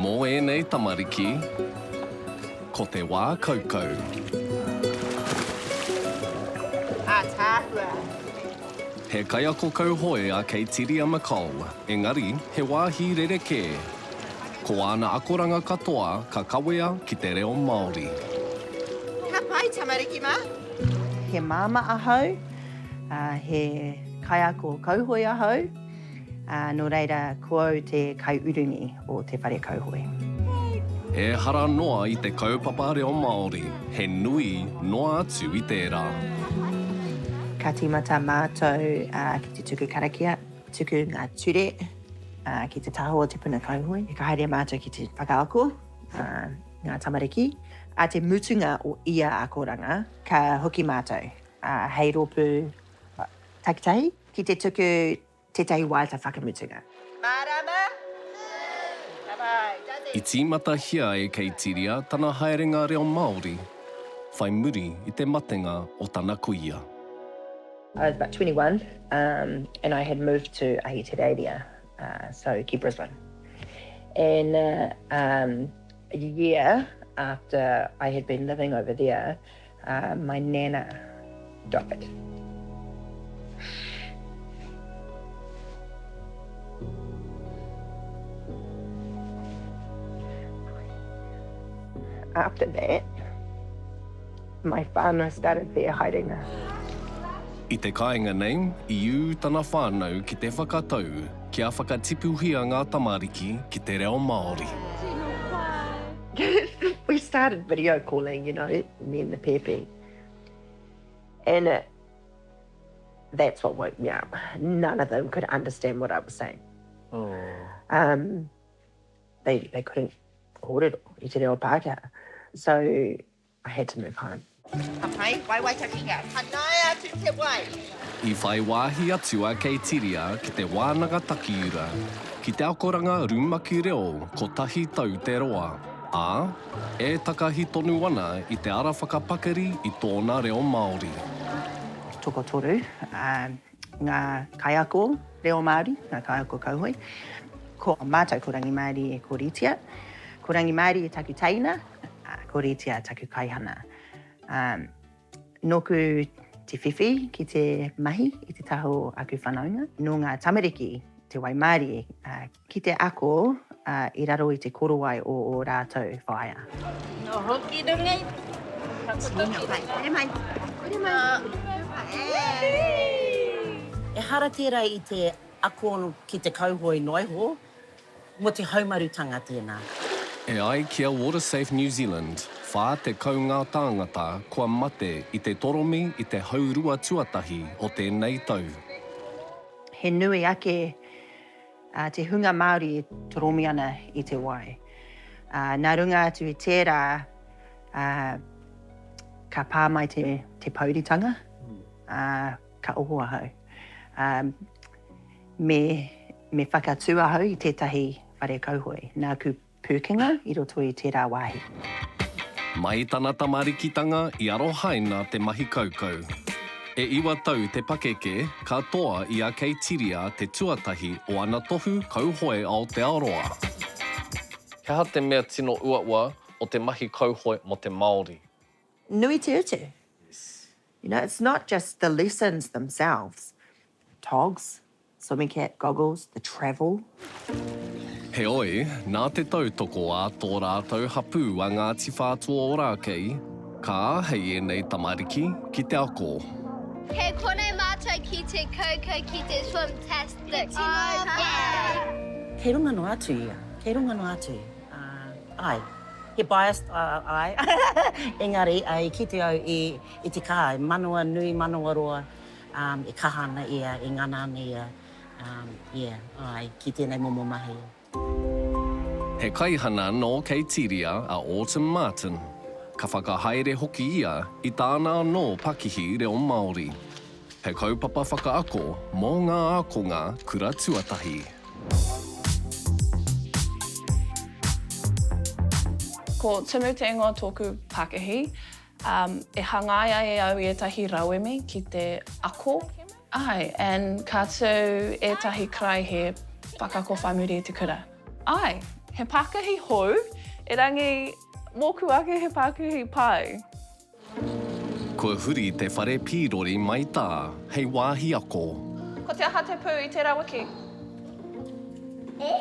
Mō ēnei tamariki, ko te wā kaukau. Ātaahua. He kaiako kauhoe a Keitiria McColl, engari he wāhi rerekē. Ko āna akoranga katoa ka kawea ki te reo Māori. Ka pai, tamariki mā. He māmā ahau, he kaiako kauhoe ahau, nō reira ko au te kaiurungi o te whare kauhoe. Ehara noa i te kaupapa reo Māori, he nui noa atu i tērā. Ka tīmata mātou ki te tuku karakia, tuku ngā ture ki te taha o te puna kauhoe. Ka haere mātou ki te whakaako ngā tamariki. A te mutunga o ia akoranga, ka hoki mātou hei rōpū takitahi ki te tuku tētahi waiata whakamutunga. Mārama? Ka pai. Does it? I tīmatahia e Keitiria tana haerenga reo Māori whai muri i te matenga o tana kuia. I was about 21 um and I had moved to Ahitereiria uh so ki Brisbane and um a year after I had been living over there uh my nana died. After that my whānau started their haerenga. I te kāinga nei, i ū tana whānau ki te whakatau kia whakatipuhia ngā tamariki ki te reo Māori. We started video calling, you know, me and the pēpi. And it, that's what woke me up. None of them could understand what I was saying. Oh. Um, they, they couldn't kōrero i te reo Pākehā. So I had to move home. Ka pai, waiwai takinga. Panaia atu te wai. I whai wāhi atu a Keitiria ki te wānanga takiura, ki te akoranga rumaki reo kotahi tau te roa, ā, e takahi tonu ana i te ara whakapakari i tōna reo Māori. Tokotoru ngā kaiako reo Māori, ngā kaiako kauhoe. Ko mātou ko Rangimārie, ko Ritia. Ko Rangimārie taku teina, ko Ritia taku kaihana. Nōku te whiwhi ki te mahi i te taha o aku whanaunga. Nō ngā tamariki te waimārie ki te ako i raro i te korowai o ō rātou whaea. Noho ki runga i Takoto ki runga. Haere mai. Haere mai. Ehara tērā i te ako ki te kauhoe noa iho, mō te haumarutanga tēnā. E ai ki a WaterSafe New Zealand, 40 ngā tāngata kua mate i te toromi i te haurua tuatahi o tēnei tau. He nui ake te hunga Māori e toromi ana i te wai. Nā runga atu i tērā, ka pā mai te pouritanga, ka oho ahau. Me, me whakatū ahau i tētahi whare kauhoe. Nāku pūkenga i roto i tērā wāhi. Mai tana tamarikitanga i arohaina te mahi kaukau. E iwa tau te pakeke, ka toa i a Keitiria te tuatahi o ana tohu kauhoe Aotearoa. He aha te mea tino uaua o te mahi kauhoe mo te Māori? Nui te utu. You know, it's not just the lessons themselves, togs, swimming cap, goggles, the travel. Heoi, nā te tautoko a tō rātou hapū a Ngāti Whātua Ōrākei, ka āhei ēnei tamariki ki te ako. Kei konei mātou ki te kaukau ki te swimtastic. Tino pai! Kei runga noa atu ia, kei runga noa atu, āe. He biased āe, engari i kite au i te kaha, manawa nui, manawa roa, e kaha ana ia, e ngana ana ia, yeah, āe, ki tēnei momo mahi. He kaihana nō Keitiria a Autumn Martin. Ka whakahaere hoki ia i tāna anō pakihi reo Māori. He kaupapa whakaako mō ngā ākonga kura tuatahi. Ko Tumu te ingoa tōku pakihi. E hangaia e au i ētahi rauemi ki te ako. Āe, and ka tū ētahi karaehe whakaako whai muri i te kura. Āe! He pākihi hou, erangi mōku ake he pākihi pai. Kua huri te whare pīrori mai tā hei wāhi ako. Ko te aha te pū i tērā wiki? E.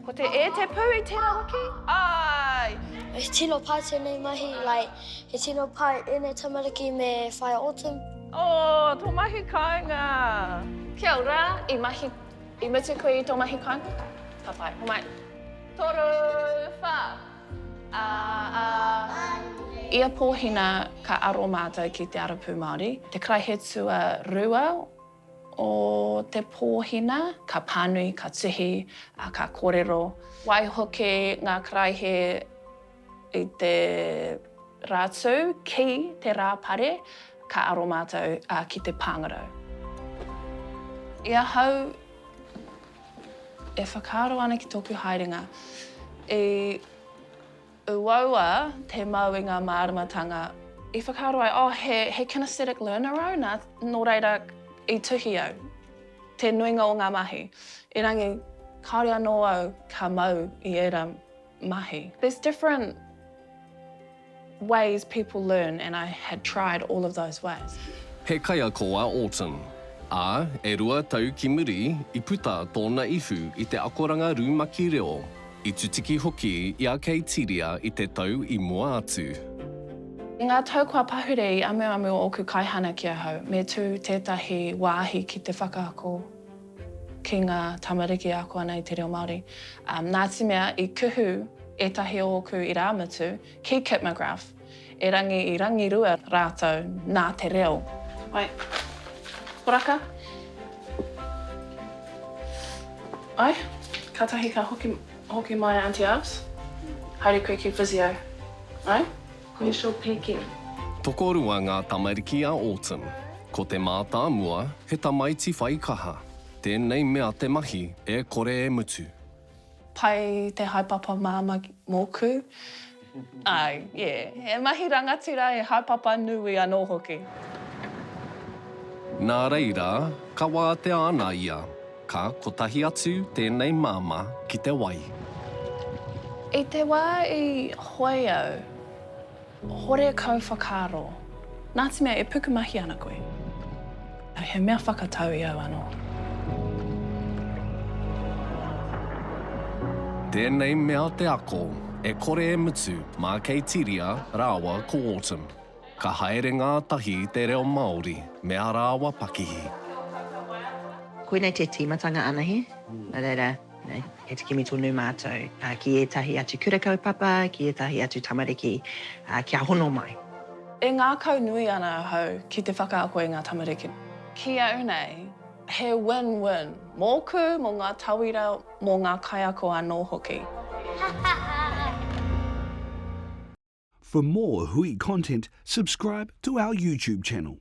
Ko te e te pū i tērā wiki? Āe! He tino pai tēnei mahi, like, he tino pai ēnei tamariki me Whaea Autumn. Oh, tō mahi kāinga! Kia ora, i mahi, i mutu koe i tō mahi kāinga? Ka pai, homai. Toru, whā! Ā, ā. Ia pōhina ka aro mātou ki te arapū Māori. Te karaihe tuarua o te pōhina, ka pānui, ka tuhi, ā, ka kōrero. Waihoki ngā karaihe i te Rātū ki te Rāpare, ka aro mātou ki te pāngarau. I ahau E whakaaro ana ki tōku haerenga, i uaua te mau i ngā māramatanga. I whakaaro ai, oh, he, he kinesthetic learner au, nā, nō reira i tuhi au te nuinga o ngā mahi. Erangi, kāore anō au ka mau i ērā mahi. There's different ways people learn and I had tried all of those ways. He kaiako a Autumn, ā, e rua tau ki muri i puta tōna ihu i te akoranga rumaki reo, i tutuki hoki i a Keitiria i te tau i mua atu. I ngā tau kua pahure i amuamu ōku kaihana ki ahau me tū tētahi wāhi ki te whakaako ki ngā tamariki e ako ana i te reo Māori. Nā te mea i kuhu ētahi o ōku irāmutu ki Kit McGrath, erangi i rangirua rātou nā te reo. Wait. Poraka. Ai, kātahi ka hoki, hoki mai a Aunty Abs. Haere koe ki physio. Ai? Special pēke. Tokorua ngā tamariki a Autumn. Ko te mātāmua, he tamaiti whai kaha. Tēnei mea te mahi e kore e mutu. Pai te haepapa māmā mōku. Āe, yeah. He mahi rangatira, he haepapa nui anō hoki. Nā reira, ka wātea ana ia, ka kotahi atu tēnei māmā ki te wai. I te wā i hoe au, Horekau whakaaro. Nā te mea e pukumahi ana koe. He mea whakatau i au anō. Tēnei mea te ako, e kore e mutu mā Keitiria rāua ko Autumn. Ka haere ngātahi te reo Māori me ā rāua pakihi. Koinei te tīmatanga anahe, nā reira, Kei te kimi tonu mātou ki ētahi atu kura kaupapa, ki ētahi atu tamariki kia hono mai. E ngākau nui ana ahau ki te whakaako i ngā tamariki. Ki au nei, he win-win, mōku, mō ngā tauira, mō ngā kaiako anō hoki. For more Hui content, subscribe to our YouTube channel.